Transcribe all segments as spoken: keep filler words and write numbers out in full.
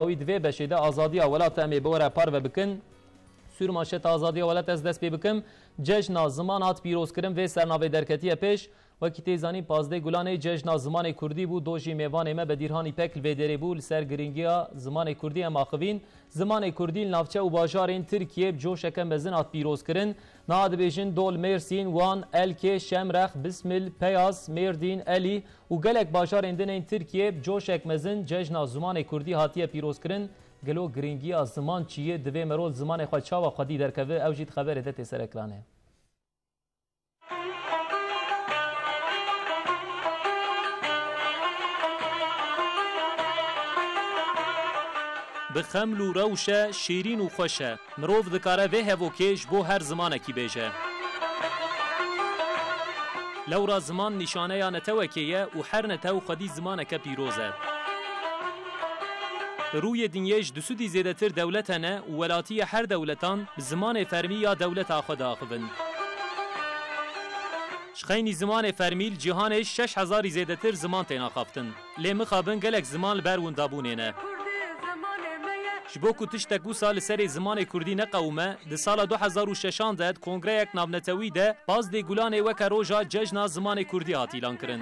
Wî di vê beşê de azadiya welat em ê bi we re parve bikin. Sûrmanşeta azadiya welat ez dest pê bikim. Cejna ziman hat pîrozkirin, vê sernavê derketiye pêş. Wekî tê zanîn, pazdeh Gulanê cejna zimanê kurdî bû, do jî mêvanê me Bedirhan Îpek li vê derê bû. Li ser girîngiya zimanê kurdî em axivîn. Zimanê kurdî li navçe û bajarên Tirkiyê bi coşeke mezin hat pîrozkirin. Niha dibêjin do li Mêrsîn, Wan, Elkê, Şemrex, Bismil, Peyaz, Mêrdîn, Elî û gelek bajarên din ên Tirkiyê bi coşek mezin cejna zimanê kurdî hatiye pîrozkirin. Gelo girîngiya ziman çi ye? Divê merov zimanê xwe çawa xwedî derkeve? Ew jî di xeberê de tê serekirane. Bi xeml û rewş e, şîrîn û xweş e. Mirov dikare vê hevokê ji bo her zimanekî bêje. Lewra ziman nîşaneya netewekê ye û her netew xwedî zimaneke pîroz e. Rûyê dinyê ji du sedî zêdetir dewlet hene û welatiyê her dewletan bi zimanê fermî ya dewleta xwe diaxivin. Ji xeynî zimanê fermî li cîhanê şeş hezarî zêdetir ziman tên axaftin. Lê mixabin gelek ziman li ber windabûnê ne. Ji bo ku tiştek wisa li serê zimanê kurdî neqewime, di sala du hezar û şeşan de di kongreyek navnetewî de pazdeh Gulanê weke roja cejna zimanê kurdî hat îlankirin.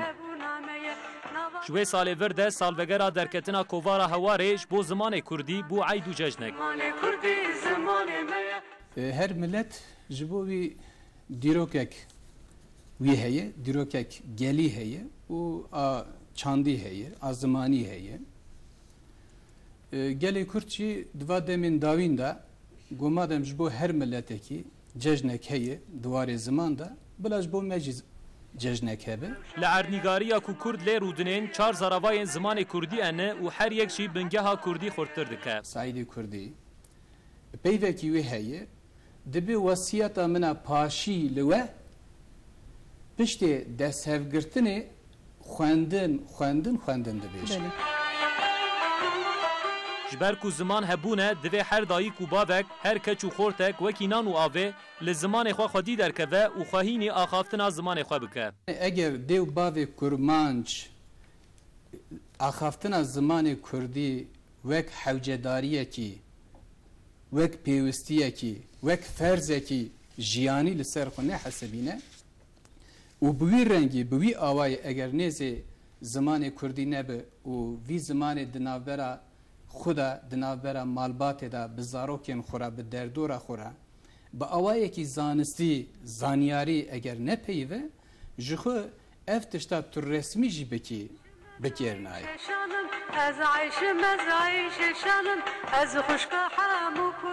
Ji wê salê vir de salvegera derketina kovara Hewarê ji bo zimanê kurdî bû eyd û cejnek. Zimanê kurdî zimanê me ye. E, her milet ji bo wî dîrokek wî heye, dîrokek gelî heye û a çandî heye, a zimanî heye. E, gelê Kurd jî di va demên dawîn de got, madem ji bo her miletekî cejnek heye di warê ziman de, bila ji bo me jî cejnek hebe. Li erdnîgariya ku Kurd lê rûdinên, çar zaravayên zimanê kurdî hene û her yek jî bingeha kurdî xurttir dike. Saîdê Kurdî, peyvekî wê heye, dibê wesiyeta min a paşî li we piştê desthevgirtinê xwendin, xwendin, xwendin dibêje. Belê. Ji ber ku ziman hebûn e, divê her dayik û bavek, her keç û xortek wekî nan û avê li zimanê xwe xwedî derkeve û xwehînî axaftina zimanê xwe bike. Eger dê û bavê kurmanc axaftina zimanê kurdî wek hewcedariyekî, wek pêwistiyekî, wek ferzekî jiyanî li ser xwe nehesibîne û bi wî rengî, bi wî awayî eger nêzê zimanê kurdî nebe û vî zimanê di navbera xwe de, di navbera malbatê de, bi zarokên xwe re, bi derdora xwe re, bi awayekî zanistî, zanyarî eger nepeyive, ji xwe ev tişta tu resmî jî bikî, bikêr nayê. Şanim, ez Ayşim, ez Ayşe Şanim, ez xwişka hemû ku